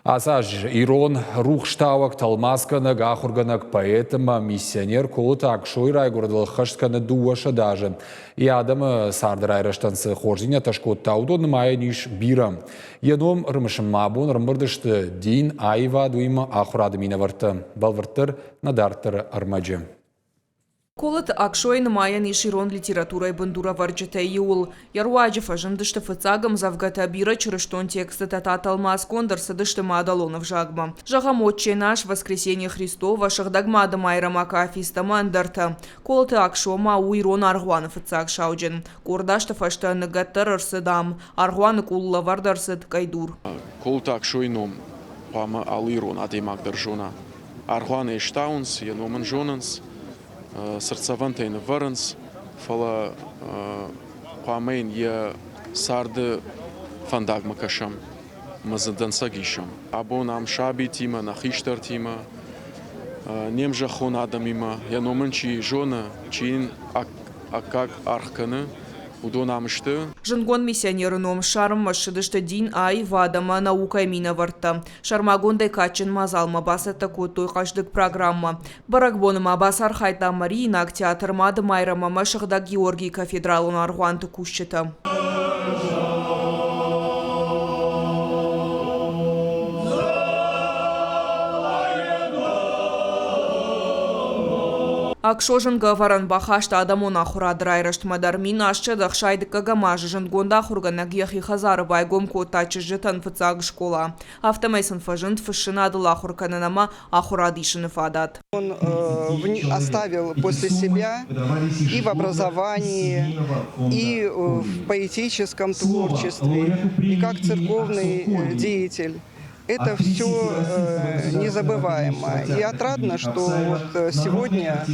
Ацы аз ирон рухстауӕг, тӕлмацгӕнӕг, ахуыргӕнӕг, поэт ӕмӕ миссионер Колыты Аксойы райгуырдыл ӕххӕст кӕны 200 азы. Йӕ адӕмы царды райрӕзтӕн цы хорздзинӕдтӕ скодта, уыдон нымайӕн ис бирӕ. Йӕ ном ӕрымысынмӕ абон ӕрӕмбырд сты дин, аивад, уыимӕ ахуырады минӕвӕрттӕ. Бӕлвырддӕр нӕ дарддӕры ӕрмӕджы. Колыты Аксойы нымайӕн ис ирон литературӕйы бындурӕвӕрджытӕй иуыл. Йӕ руаджы фӕзындысты фыццаг ӕмдзӕвгӕтӕ, бирӕ чырыстон текстытӕ та тӕлмацгонд ӕрцыдысты мадӕлон ӕвзагмӕ. Зӕгъӕм, «Отче наш», «Воскресенье Христово», «Сыгъдӕг Мады Майрӕм Акафист» ӕмӕ ӕндӕртӕ. Колыты Аксо ма у ирон аргъуаны фыццаг сауджын. Къорд азты фӕстӕ ныгӕд дӕр ӕрцыд ам. Аргъуаны къул лӕвӕрд ӕрцыд къӕйдур. Колыты Аксойы ном хъуамӕ алы ирон адӕймаг дӕр зона. Аргъуанӕй стауынц, йӕ ном ын зонынц, цыртдзӕвӕнтӕй нывӕрынц, фӕлӕ хъуамӕ йын йӕ царды фӕндагмӕ кӕсӕм ӕмӕ дзы дӕнцӕг исӕм. Абон ам сабитимӕ, нӕ хистӕртимӕ, не мзӕххон адӕмимӕ, йӕ ном ын чи зоны, чи йын аккаг аргъ кӕны, уыдон ам сты. Зындгонд миссионеры ном ссарынмӕ ссыдысты дин, аивад ӕмӕ наукӕйы минӕвӕрттӕ. Сӕрмагондӕй кадджын мадзалмӕ бацӕттӕ кодтой хъӕздыг программӕ. Бӕрӕгбоны ма бацархайдта Мариинаг театр Мады Майрӕм ӕмӕ Сыгъдӕг Георгийы кафедралон аргъуанты кусджытӕ. Аксо зынгӕвӕрӕн бахаста адӕмон ахуырады райрӕзтмӕ дӕр. 1860 азы зындгонд ахуыргӕнӕг йӕхи хӕдзары байгом кодта чызджытӕн фыццаг скъола. Афтӕмӕй сын фӕзынд фыссынадыл ахуыр кӕнын ӕмӕ ахуырад исыны фадат. Он оставил после себя и в образовании, и в поэтическом творчестве, и как церковный деятель. Это все незабываемо. И отрадно, что вот сегодня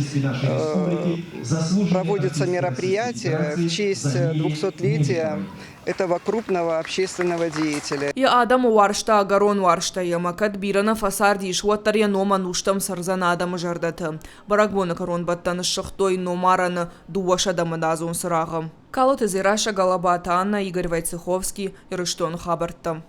проводится мероприятие в честь 200-летия этого крупного общественного деятеля. Йӕ адӕмы уарзта ӕгӕрон уарзтӕй ӕмӕ кӕд бирӕ нӕ фӕцардис, уӕддӕр йӕ ном ӕнустӕм цӕрдзӕн адӕмы зӕрдӕты. Бӕрӕгбоны кӕронбӕттӕны ссыгътой номарӕны 200 мыдадзон цырагъы. Калоты Дзерассӕ, Галабаты Анна, Игорь Войцеховский, Ирыстоны хабӕрттӕ.